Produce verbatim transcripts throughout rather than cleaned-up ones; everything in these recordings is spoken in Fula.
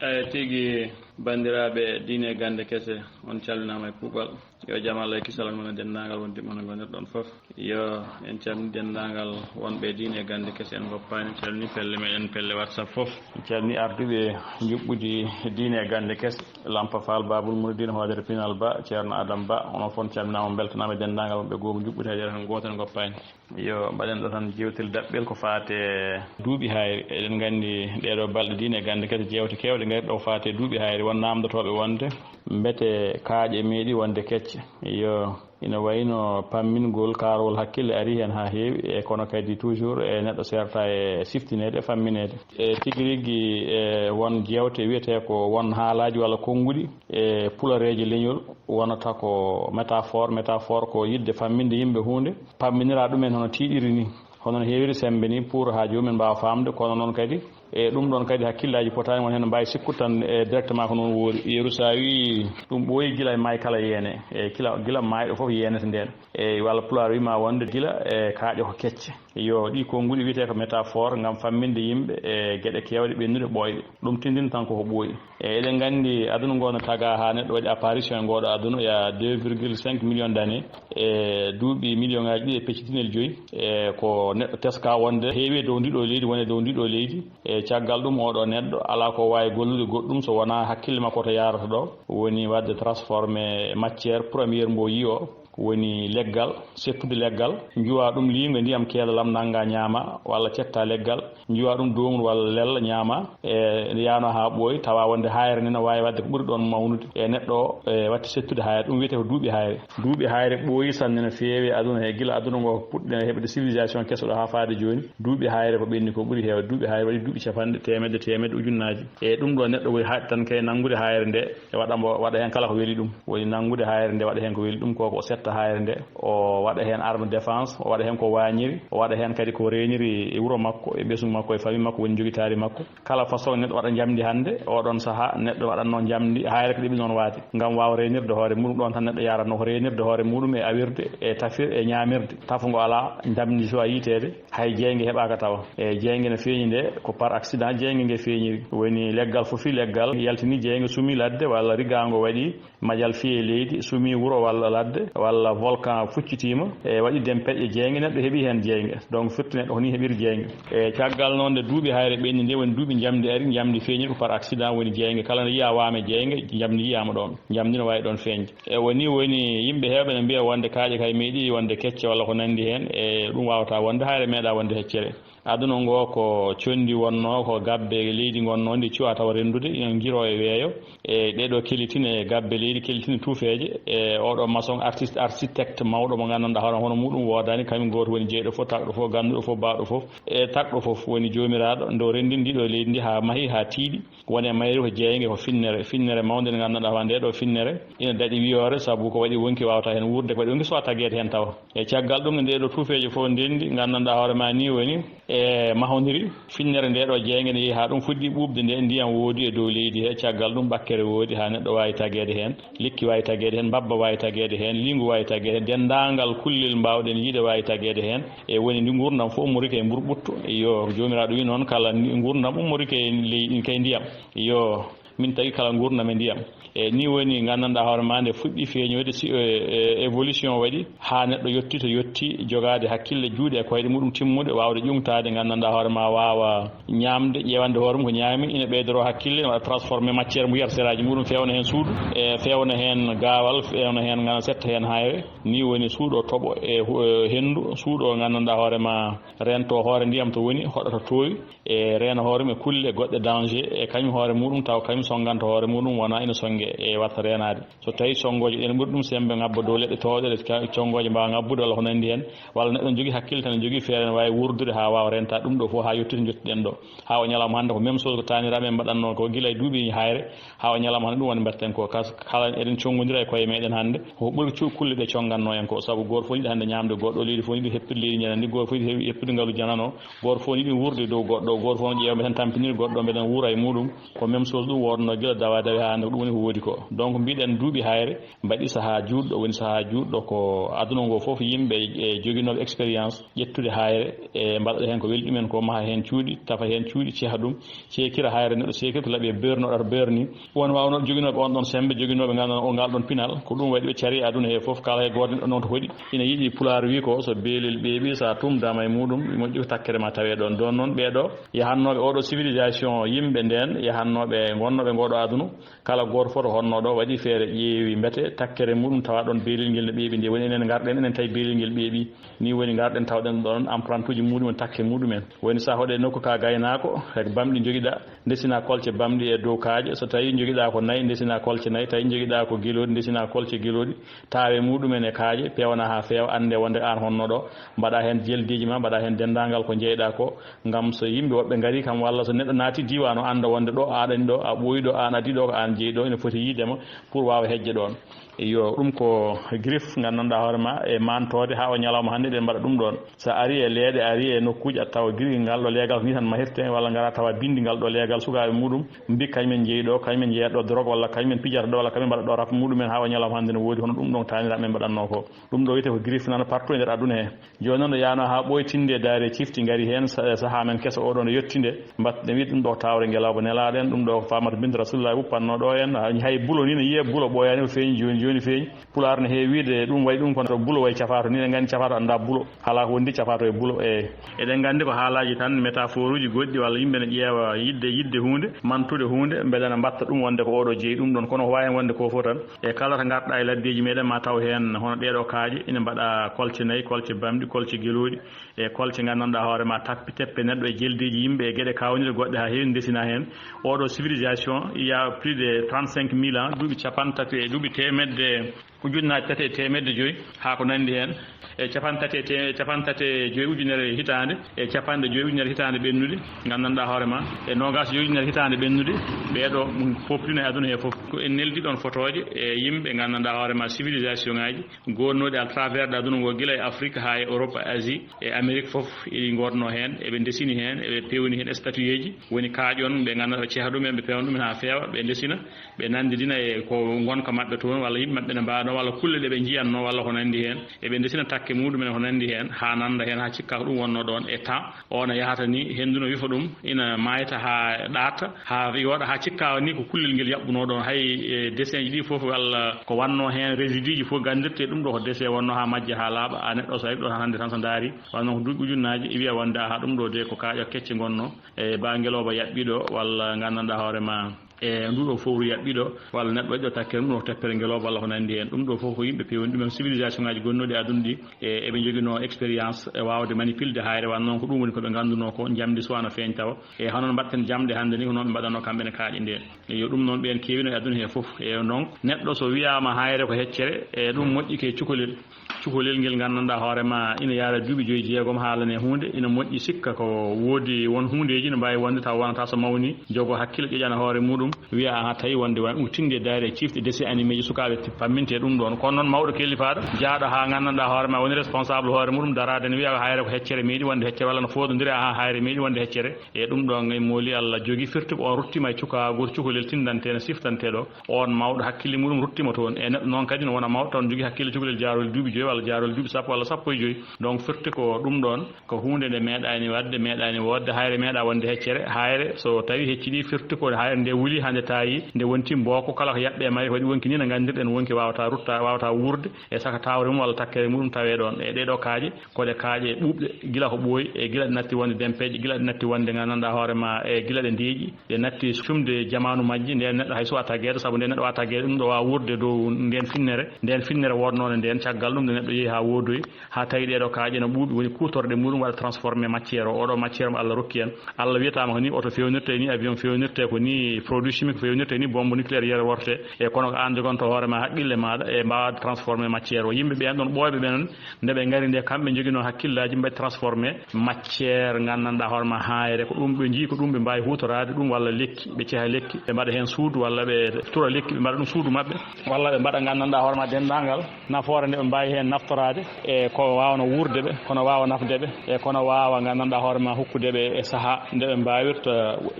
Eyi tigi, banndiraaɓe diine e gannde kese, on calminaama e kuuɓal. Yo jam Allah e kisal on wona denndaangal wondiɓɓe mon e ngonirɗon fof. Yo en calmini denndaangal wonɓe diine e gannde kese en ngoppaani. En calmini pelle meɗen, pelle WhatsApp fof. En calmini arduɓe njuɓɓudi diine e gannde kese, Lampa Fall, Babul Mouridine, hoodere Pinal Ba, Ceerno Adam Ba, onon fof calminaama, mbeltanaama e denndaangal wonɓe goomu njuɓɓudi, haydara tan gooto en ngoppaani. Yo mbaɗen ɗo tan jeewtel daɓɓel ko faati e duuɓi hayri. Eɗen nganndi ɗeeɗo balɗe diine e gannde kese jeewte keewɗe ngari ɗo faati e duuɓi hayri, won naamndotooɓe wonde mbete kaaƴe meeɗi wonde kecce. Yo ina wayno pammingol kaarol hakkille ari heen haa heewi, e kono kadi toujours e neɗɗo seerta e siftineede, fammineede. E tigi rigi e won jeewte wiyetee ko won haalaaji walla konnguɗi e pulareeje leñol wonata ko métaphore. Métaphore ko yiɗde famminde yimɓe huunde, pamminira ɗumen hono tiiɗiri ni, hono no heewiri semmbe ni, pour haa joomum en mbaawa faamde. Kono noon kadi, e ɗum ɗoon kadi hakkillaaji potaani won heen no mbaawi sikkude tan, e directement ko noon woori. Yeru so a wii ɗum ɓooyi gila e maay kala yeene, e kila, gila maayɗo fof yeenete ndeen. E walla Pulaar wii ma wonde gila e kaaƴe ko kecce. Yo ɗi konnguɗi wiyetee ko métaphore ngam famminde yimɓe e geɗe keewɗe ɓennuɗe ɓooyɗe. Ɗum tindin tan koko ɓooyi. E eɗen nganndi aduna ngo no tagaa haa neɗɗo waɗi apparition e ngooɗo aduna, ya deux virgule cinq millions d'années, e duuɓi million ngaaji ɗiɗi e peccitinel joyi. E ko neɗɗo teska wonde heewi e dow ndiɗo leydi, woni e dow ndiɗo leydi. E caggal ɗum, oɗo neɗɗo alaa ko waawi gollude goɗɗum so wonaa hakkille makko to yaarata ɗo, woni waɗde transformé matière première mbo yi o, woni leggal, settude leggal, njuwa ɗum liingo e ndiyam keelalam, nannga ñaama, walla cetta leggal, njuwa ɗum doomru walla lella ñaama, e nde yaano haa ɓooyi, tawa wonde hayre nde no waawi waɗde ko ɓuri ɗoon mawnude e neɗɗo o, e waɗde settude hayre. Ɗum wiyetee ko duuɓi hayre. Duuɓi hayre ɓooyi sanne no feewi e aduna he, gila aduna ngo puɗɗi heɓde civilisation keso ɗo haa faade jooni. Duuɓi hayre ko ɓenni ko ɓuri heewde. Duuɓi hayre waɗi duuɓi capanɗe, teemedde, teemedde, ujunnaaji. E ɗum ɗo neɗɗo woni haaɗi tan kay nanngude hayre nde, e waɗa mbo, waɗa heen kala ko weli ɗum. Woni nanngude hayre nde, waɗa heen ko weli ɗum, ko, ko setta hayre nde, o waɗa heen arme défense, o waɗa heen ko waañiri, o waɗa heen kadi ko reeniri e wuro makko, e ɓesngu makko, e famille makko, woni njogitaari makko. Kala façon neɗɗo waɗa njamndi hannde, oɗon sahaa neɗɗo waɗatno njamndi, hayre ko ɗiɓi noon waade, ngam waawa reenirde hoore muɗum. Ɗoon tan neɗɗo yaratno ko reenirde hoore muɗum e awirde, e tafir, e ñaamirde. Tafo ngo alaa, njamndi suwaa yiiteede, hay jeynge heɓaaka tawa. E jeynge no feeñi nde, ko par accident jeynge nge feeñiri. Woni leggal fofi leggal, yaltini jeynge, sumi ladde, walla rigaango waɗi majal fiye leydi, sumi wuro walla ladde, walla volcan fuccitiima, e waɗi dempeƴƴe jeynge, neɗɗo heɓi heen jeynge. Donc firti neɗɗo ko ni heɓiri jeynge. E caggal noon nde duuɓi hayre ɓenni, nde woni duuɓi njamndi ari, njamndi feeñiri ko par accident woni jeynge. Kala nde yiya waame jeynge, njamndi yiyaama ɗoon. Njamndi no waawi ɗoon feeñde. E woni, woni yimɓe heewɓe ne mbiya wonde kaaƴe kay meeɗi wonde kecce walla ko nanndi heen, e ɗum waawata wonde, hayre meeɗa wonde heccere. Aduna ngo ko conndi wonnoo, ko gabbe leydi ngonnoo, ndi cuwaa tawa renndude, ina ngiroo e weeyo. E ɗee ɗoo kellitin e gabbe leydi, kellitin e tuufeeje. E oɗo maçon, artiste, architecte mawɗo mo nganndanɗaa hoore hono muɗum woodaani, kañum gooto woni jeyɗo fof, takɗo fof, gannduɗo fof, baawɗo fof, e takɗo fof woni joomiraaɗo nde o renndini ndi ɗoo leydi ndi haa mahi, haa tiiɗi. Woni e mayri ko jeeynge, ko finnere, finnere mawnde nde nganndanɗaa hoore ndee ɗoo finnere ina daɗi wiyoore, sabu ko waɗi wonki waawata heen wuurde, ko waɗi wonki suwaa tageede heen tawa. E caggal ɗum, nde ɗee ɗoo tuufeeje fof ndenndi, nganndanɗaa hoore ma nii woni e mahondiri, finnere ndee ɗoo jeeynge ne yehi haa ɗum fuɗɗi ɓuuɓde nde, ndiyam woodi e dow leydi he, caggal ɗum ɓakkere woodi haa neɗɗo waawi tageede heen, lekki waawi tageede heen, mbabba waawi tageede heen, liingu waawi tageede heen, denndaangal kullel mbaawɗen yiide waawi tageede heen. E woni ndi nguurndam fof ummorike e mburɓutto. Yo Joomiraaɗo wi noon, kala ndi nguurndam ummorike e ley-, kay ndiyam. Yo min tagi kala nguurndam e ndiyam. E nii woni nganndanɗaa hoore ma nde fuɗɗi feeñoyde si, e, e, évolution waɗi haa neɗɗo yotti to yotti, jogaade hakkille, juuɗe e koyɗe muɗum timmuɗe, waawde ƴuŋtaade, nganndanɗaa hoore ma waawa ñaamde, ƴeewande hoore mum ko ñaami, ina ɓeydoroo hakkille, ina waɗa transformé matière mo yiyata seraaji muɗum, feewna heen suudu, e feewna heen gaawal, feewna heen ngana setta heen hayre. Nii woni suuɗo toɓo e hu-, e henndu, suuɗo nganndanɗaa hoore ma rento hoore ndiyam to woni, hoɗa to toowi, e reena hoore mum e kulle goɗɗe danger, e kañum hoore muɗum taw kañum sonnganta hoore muɗum, wona ina sonnge e watta reenaade. So tawi sonngooji ɗen ɓuri ɗum semmbe, ngabba dow leɗɗe toowɗe ɗe ka-, sonngooji mbaawa ngabbude walla ko nanndi heen, walla neɗɗo ne jogii hakkille tan, ne jogii feere, ne waawi wuurdude haa waawa renta ɗum ɗo fof haa yettude njotti ɗen ɗo. Haa o ñalawma hannde ko même chose ko taaniraaɓe en mbaɗatnoo ko gila e duuɓi hayre, haa o ñalawma hannde ɗum woni mbaɗten ko kas-, kala eɗen conngondira e koye meɗen hannde, ko ɓuri cu-, kulle ɗe conngannoo en ko, sabu gooto fof yiɗi hannde ñaamde goɗɗo, leydi fof yiɗi heptude leydi njanandi, gooto fof yiɗi heɓi-, heptude ngalu janano, gooto fof yiɗi wuurde dow goɗɗo, gooto fof ƴeewa mbeɗen tampiniri goɗɗo, mbeɗen wuura e muɗum, ko même chose ɗum. Wonno gila dawa dawi haa hannde ko ɗum woni ko woodi ko. Donc mbiɗen duuɓi hayre mbaɗi sahaa juutɗo, woni sahaa juutɗo ko aduna ngo fof yimɓe e joginooɓe expérience ƴettude hayre e mbaɗa heen ko weli ɗumen ko, maha heen cuuɗi, tafa heen cuuɗi, ceha ɗum, ceekira hayre neɗɗo ceekirta laaɓi e beurre no ɗata beurre ni. Won waawno joginooɓe on ɗon sembe, joginooɓe ngal, o ngal ɗon pinal, ko ɗum waɗi ɓe cari aduna he fof, kala he gooto neɗɗo noon to hoɗi. Ina yiɗi pulaar wi ko so beelel ɓeeɓi, so a tumdama e muɗum, moƴƴi ko takkere ma tawe ɗon. Ɗon noon ɓeeɗo yahannooɓe oɗo civilisation, yimɓe nden yahannooɓe, gonnooɓe ngoɗo aduna, kala gooto foto honno ɗo waɗi feere ƴeewi mbete takkere muɗum tawa ɗon beelel ngel no ɓeeɓi nde woni enen ngarɗen enen tawi beelel ngel ɓeeɓi. Ni woni ngarɗen tawɗen ɗon empruntuji muɗum en takke muɗum en. Woni sa hoɗe nokku ka gaynaako, rek bamɗi jogiɗa, ndesina kolce bamɗi e dow kaaƴe. So tawi jogiɗa ko nayi, ndesina kolce nayi. Tawi jogiɗa ko gelooɗi, ndesina kolce gelooɗi. Tawe muɗum en e kaaƴe, peewna haa feewa, annde wonde aan honno ɗo. Mbaɗa heen jeldeeji ma, mbaɗa heen denndaangal ko njeyɗa ko. Ngam so yimɓe woɓɓe ngari kam, walla so neɗɗo naati diiwaan, o annda wonde ɗo a ɗani ɗo, a ɓooyi ɗo, aan adii ɗo, ko aan jeyi ɗo, ina foti yiide ma pour waawa hejje ɗoon. Iyo, ɗum ko griffe nganndanɗaa hoore ma e maantoode haa o ñalawma hannde eɗen mbaɗa ɗum ɗoon. So a ari e leeɗe, a ari e nokkuuji, a tawa giri ngal ɗo leegal ko ni tan mahirte, walla ngara tawa binndi ngal ɗo leegal sukaaɓe muɗum, mbi kañumen njeyi ɗo, kañumen njeyat ɗo drogue, walla kañumen pijata ɗo, walla kañumen mbaɗa ɗo rap muɗumen haa o ñalawma hannde no woodi, hono ɗum ɗoon taaniraaɓe men mbaɗatnoo ko. Ɗum ɗo wiyetee ko griffe nana partout e nder aduna he. Jooni noon, ɗo yaano haa ɓooytinde daare cifti ngari heen, sa-, sahaa men keso oɗo no yottinde, mbaɗ-, ɓe mbiɗ ɗum ɗo tawre ngelawba nelaaɗo en, ɗum ɗo ko Faamata Binta Rasulullah wuppanno ɗo en. Hay bulo ni no yiye bulo ɓooyaani ko feeñi jooni, jooni feeñi. Pulaar no heewi wiide ɗum wayi ɗum kono to bulo wayi cafaato ni, eɗen nganndi cafaato annda bulo. Alaa ko wondi cafaato e bulo. E eɗen nganndi ko haalaaji tan, métaphore uji goɗɗi walla yimɓe no ƴeewa yidde, yidde huunde, mantude huunde, mbele na mbatta ɗum wonde ko oɗo jeyi ɗum ɗon. Kono ko waawi wonde ko fof tan. E kala to ngarɗa e laddeeji meɗen ma taw heen hono ɗeeɗo kaaƴe ina mbaɗa kolce nayi, kolce bamɗi, kolce gelooɗi, e kolce nganndanɗaa hoore ma tappi teppe neɗɗo e jeldeeji yimɓe e geɗe kawnire goɗɗe haa heewi ndesina heen. Oɗo civilisation il y a plus de trente-cinq mille ans, duuɓi capanɗe tati e duuɓi teemedde, ujunnaaje tati e teemedde joyi haa ko nanndi heen, e capanɗe tati e te-, capanɗe tati e joyi ujunere hitaande, e capanɗe joyi ujunere hitaande ɓennude, nganndanɗaa hoore ma, e noogaas e joyi ujunere hitaande ɓennude, ɓeeɗo poplino e aduna he fof. Ko en neldi ɗoon fotooje e yimɓe nganndanɗaa hoore ma civilisation ngaaji gonnooɗi à travers de aduna ngo, gila e Afrique haa e Europe, Asie e Amérique fof, eɗi ngootnoo heen, eɓe ndesini heen, eɓe peewni heen statueji, woni kaaƴon, ɓe nganndanɗaa ɓe ceha ɗum en, ɓe peewna ɗum en haa feewa, ɓe ndesina, ɓe nanndidina e ko ngonka maɓɓe toon, walla yimɓe maɓɓe ne mbaano, walla kulle ɗe ɓe njiyatnoo, walla ko nanndi heen, eɓe ndesina takke muɗum en ko nanndi heen, haa nannda heen, haa cikka ko ɗum wonnoo ɗoon e temps. O no yahata ni, henndu no wifa ɗum, ina maayta haa ɗaatta, haa yooɗa, haa cikka ni ko kullel ngel yaɓɓunoo ɗoon. Hay e dessin ji ɗi fof, walla ko wannoo heen, résidus ji fof nganndirtee ɗum ɗo ko dessin wonnoo haa majja haa laaɓa. A neɗɗo so ari ɗo tan hannde tan so ndaari, walla noon ko duuɓi ujunnaaji, wiya wonde aha, ɗum ɗo de ko kaaƴa kecce ngonnoo, e ba ngelooba yaɓɓiɗo, walla nganndanɗaa hoore ma e ndu ɗo fowru yaɓɓiɗo, walla neɗɗo waɗi ɗo takkere, ɗum ɗo ko teppere ngelooba, walla ko nanndi heen. Ɗum ɗo fof ko yimɓe peewni ɗum en, civilisation ngaaji gonnooɗi e aduna ɗi, e eɓe njoginoo expérience e waawde manipulde hayre, wano noon ko ɗum woni ko ɓe nganndunoo ko, njamndi suwaa no feeñ tawa. E hono no mbaɗten jamɗe hannde ni, ko noon ɓe mbaɗanoo kamɓe ne kaaƴe nde. E yo ɗum noon ɓeen keewino e aduna he fof. E donc, neɗɗo so wiyaama hayre ko heccere, e ɗum moƴƴi ke cukalel. Cukalel ngel nganndanɗaa hoore ma ina yaara duuɓi joyi jeegom haalane huunde, ina moƴƴi sikka ko woodi won huundeeji no mbaawi wonde taw wonata so mawni, jogo hakkille, ƴoƴana hoore muɗum, wiya aha tawi wonde wani ɗum tinde daari e cifte dessin animeji sukaaɓe pamminte ɗum ɗoon. Kono noon mawɗo kellifaaɗo, jaaɗo haa nganndanɗaa hoore ma woni responsable hoore muɗum, daraade ne wiya hayre ko heccere meeɗi wonde heccere walla no foodondiri aha hayre meeɗi wonde heccere. E ɗum ɗo ngay mooli Allah jogi firti ko on ruttima e cuka gooto cukalel tindante no siftante ɗo. On mawɗo hakkille muɗum ruttima toon. E neɗɗo noon kadi no wona mawɗo taw no jogii hakkille cukalel jaarol duuɓi joyi walla jaarol duuɓi sappo walla sappo e joyi. Donc firti ko ɗum ɗoon ko huunde nde meeɗaani waɗde, meeɗaani woodde, hayre meeɗa wonde heccere. Hayre so tawi heccini firti ko hayre nde wuli haa nde taayi, nde wonti mbooko kala ko yaɓɓe e mayre ko waɗi wonki ni no nganndirɗen wonki waawata rutta, waawata wuurde e saka tawre mum walla takkere muɗum tawe ɗoon. E ɗee ɗoo kaaƴe ko ɗe kaaƴe ɓuuɓɗe gila ko ɓooyi e gila ɗe natti wonde dempeeje, gila ɗe natti wonde nganndanɗaa hoore ma e gila ɗe ndeeƴi. Ɗe natti cumde jamaanu majji, nden neɗɗo hay so a taggeeɗo, sabu nden neɗɗo wa taggeeɗo, ɗum ɗo waawa wuurde dow nden finnere, nden finnere woodnoonde nden, caggal ɗum nde neɗɗo yehi haa woodoyi, haa tawi ɗee ɗoo kaaƴe no ɓuuɓi, woni kuutorɗe muɗum waɗa transformé matière o, oo ɗoo matière mo Allah rokki en. Allah wiyataama ko ni oto feewnirte, ni avion feewnirte, ko ni produit chimique feewnirte, ni bombe nucléaire yere worte, e kono ko aan jogonto hoore ma haqqille maaɗa e mbaawaa transformé matière o. Yimɓe ɓeen ɗoon ɓooyɓe ɓeen, nde ɓe ngari nde, kamɓe njoginoo hakkillaaji mbaɗi transformé matière nganndanɗaa hoore ma hayre, ko ɗum ɓe njii, ko ɗum ɓe mbaawi huutoraade ɗum, walla lekki, ɓe ceha lekki, ɓe mbaɗa heen suudu, walla ɓe tura lekki, ɓe mbaɗa ɗum suudu maɓɓe, walla ɓe mbaɗa nganndanɗaa hoore ma denndaangal nafoore nde ɓe mbaawi heen naftoraade, e ko waawno wuurde ɓe, kono waawa nafde ɓe, e kono waawa nganndanɗaa hoore ma hokkude ɓe e sahaa nde ɓe mbaawirta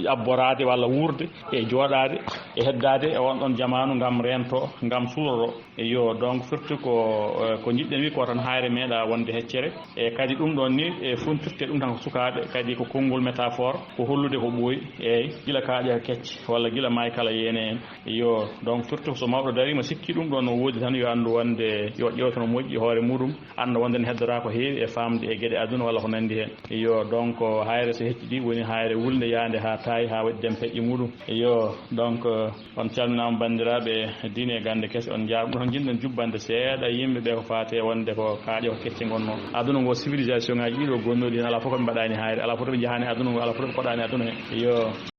abboraade walla wuurde e Waɗaade e heddaade e on ɗon jamaanu ngam reento, ngam suuroro. Iyo, donc, firti ko, eh, ko njiɗɗen wi ko tan, haayre meeɗa wonde heccere. E kadi ɗum ɗon ni, e funtirte ɗum tan ko sukaaɓe, kadi ko konngol métaphore, ko hollude ko ɓooyi, eey, gila kaaƴe ko kecce, walla gila maay kala yeene en. Iyo, donc, firti ko so mawɗo darii, mo sikki ɗum ɗon no woodi tan, yo anndu wonde yo ƴeewto no moƴƴi hoore muɗum, annda wonde ne heddora ko heewi e faamde e geɗe aduna walla ko nanndi heen. Iyo, donc, haayre so hecci ɗi woni haayre wulnde yaande haa taay, haa waɗi dem peƴƴe muɗum. Iyo, donc, on calminaama banndiraaɓe diine e gannde kese, on njaarama. Ɗum tan njiɗɗen jubbande seeɗa yimɓe ɓe ko faati e wonde ko kaaƴe ko kecce ngonno. Aduna ngo civilisation ngaaji ɗiɗo gonnoɗi heen, alaa fof ko ɓe mbaɗaani haayre, alaa fof to ɓe njahaani aduna ngo, alaa fof to ɓe koɗaani aduna he. Iyo.